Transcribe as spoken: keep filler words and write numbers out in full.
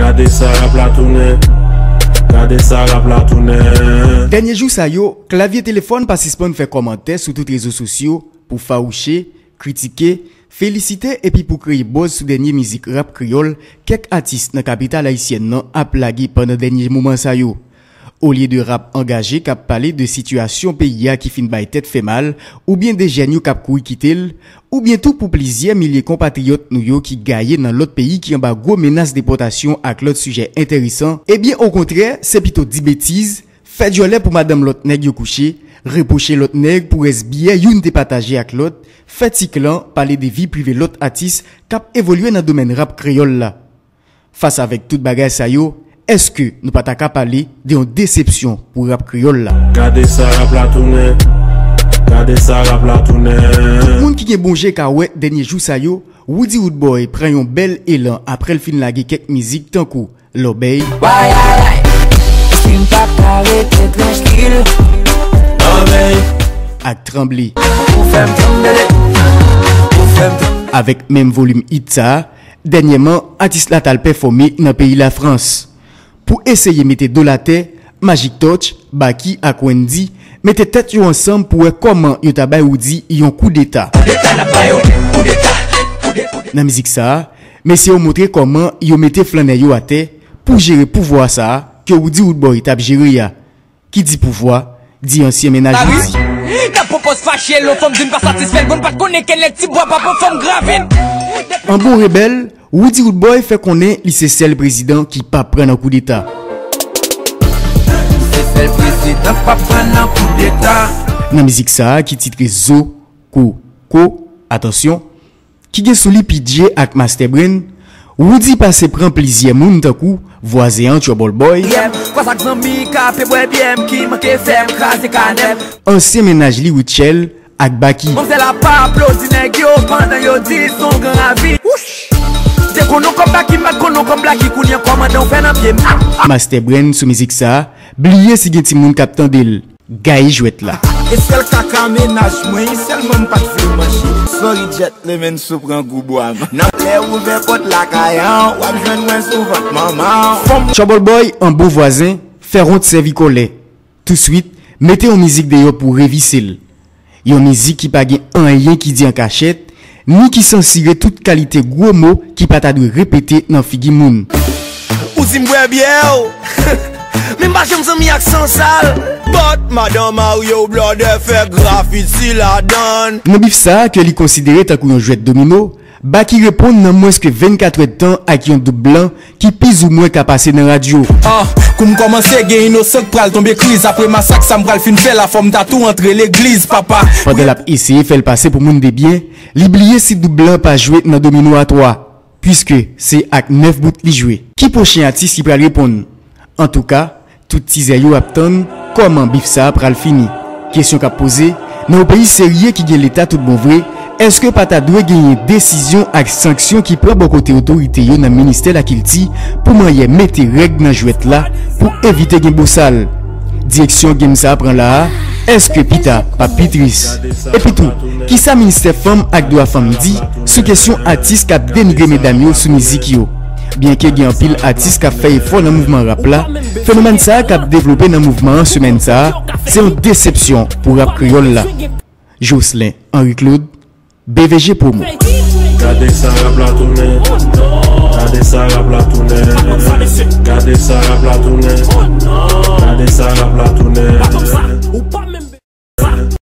Gade sa rap la tounen. Gade sa rap la tounen. Dènye jou sa yo, Klavye Telefòn pa sispann fè kòmantè sou tout rezo sosyo pou fawouche, kritike, felisite epi pou kreye buzz sou dènye mizik rap kreyòl kèk atis nan kapital ayisyèn nan ap lage pandan dènye moman sa yo. Olye de rap angaje k ap pale de sitiyasyon peyi a ki fin bay tèt fè mal, oubyen de jèn yo k ap kouri kite l, oubyen tou pou plizyè milye konpatriyòt nou yo ki gaye nan lòt peyi ki anba gwo menas depòtasyon ak lòt sijè enteresan, ebyen okontrè, se pito di betiz, fè djòlè pou madanm lòt nèg yo kouche, repwoche lòt nèg pou rès biyè youn te pataje ak lòt, fè ti klan, pale de vi prive lòt atis k ap evolye nan domèn rap kreyòl la. Fas avèk tout bagay sa yo, èske nou pa ta ka pale de yon desepsyon pou rap kreyòl la? Gade sa rap la tounen. Gade sa rap la tounen. Tout moun ki gen bon je ka wè dènye jou sa yo, Roody Roodboy pran yon bèl elan aprè l fin lage kèk mizik tankou Lòbèy. Wayayay, si m pa ka rete trankil. Lòbèy. Ak Tranble. Ou fè m tranble. Ou fè m tranble. Avèk menm volim hit sa a, dènyèman, atis la t al pèfòme nan peyi Lafrans. Pou eseye mete do l atè, Magic Touch, Baky ak Wendyy mete tèt yo ansanm pou wè kòman yo ta bay Roody yon koudeta. Koudeta n ap ba yo, koudeta, koudeta. Nan mizik sa a, mesye yo montre kòman yo mete flannè yo atè pou jere pouvwa sa a ke Roody Roodboy t ap jere a. Ki di pouvwa, di ansyen mennaj Roody. N ap pran pòz fache, lè yon fanm di n pa satisfè l, bon n pa t konnen kèlè ti bwa pa pran fanm gravin. An bon rebèl, Roody Roodboy fè konnen li se sèl prezidan ki p ap pran nan koudeta. Se sèl prezidan k p ap pran nan koudeta. Nan mizik sa a ki titre Zo, Ko, Ko, atansyon, ki gen sou li P J ak Master Brain, Roody pase pran plizyè moun tankou vwazen an Trouble Boy, Yèm, kwaz ak zanmi k ape bwè byè m ki manke fè m kraze kanèm. Ansyen mennaj li Rutshelle ak Baky. Manmzèl ap aplodi nèg yo pandan yo di s on gran ravin. Wouch! Te konn on kòb Baky, m pa t konn on kòb Blacky, kounye a kòmandan w fè nan pye m. Master Brain sou mizik sa a, bliye si gen timoun k ap tande l. Gaye jwèt la. E sèl kaka mennaj mwen, sèlman m pa t vle manje. Sorry Jet, leve n sou pran gou bwa m. Nan lè w ouvè pòt lakay an, w ap jwenn mwen souvant manman. Fanm Trouble Boy, an bon vwazen, fè wont sèvi kòlè. Touswit, mete yon mizik deyò pou revise l. Yon mizik ki pa gen anyen ki di an kachèt, ni ki sansire tout kalite gwo mo ki pa ta dwe repete nan figi moun. Ou di m bwè byè w, men m pa janm zanmi ak sansal. But madan marye w blòdè fè grafiti ladan l. Nan bif sa a ke li konsidere tankou yon jwèt domino, Baky reponn nan mwens ke vennkat èdtan ak yon doub blan ki plizoumwen ka pase nan radyo. Ah, kou m kòmanse gen inosan k pral tonbe kriz. Apre masak sa m pral fin fè la fò m ta tou antre legliz, papa. Pandan l ap eseye fè l pase pou moun de byen, li bliye si doub blan pa jwe nan domino a twa, piske se ak nèf bout li jwe. Ki pwochen atis ki pral reponn? Antouka, tout tizè yo ap tann kòman bif sa a pral fini. Kesyon k ap poze, nan yon peyi serye ki gen leta tout bon vre, èske pa ta dwe genyen desizyon ak sanksyon ki pran bò kote otorite yo nan ministè lakilti pou manyè mete règ nan jwèt la pou evite gen bosal? Direksyon game sa a pran la a, èske pita p ap pi tris? Epitou, kisa ministè fanm ak dwa fanm di sou kesyon atis k ap denigre medam yo sou mizik yo? Byenke gen anpil atis k ap fè efò nan mouvman rap la, fenomèn sa a k ap devlope nan mouvman an semèn sa a, se yon desepsyon pou rap kreyòl la. Jocelyn Henry Claude, B V G Promo. Gade sa rap la tounen. Gade sa rap la tounen. Gade sa rap la tounen.